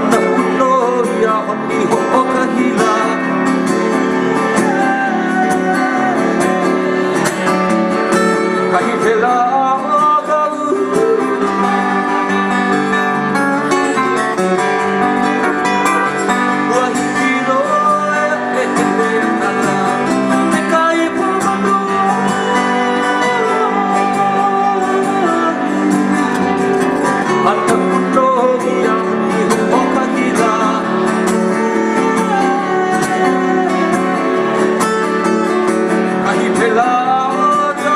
Anaʻu nō ia honi hoʻokahi lā. Kahi wela o ka Ua hiki loa e hele ana me ka ipo manu. Anaʻu nō ia i hoʻokahi lā. Kahi wela o ka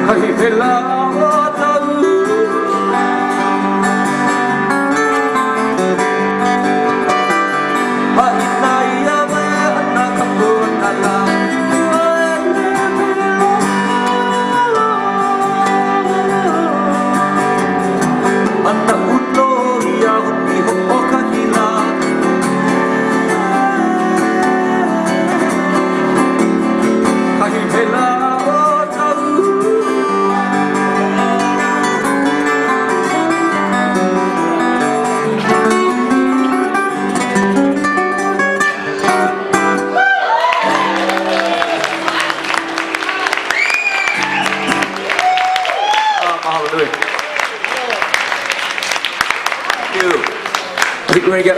Kahi wela o tau. Haʻina ia me ana ka puanala. Anaʻu nō ia honi hoʻokahi lā. Kahi wela o tau. Mahalo nui. Thank you. I think we're going to get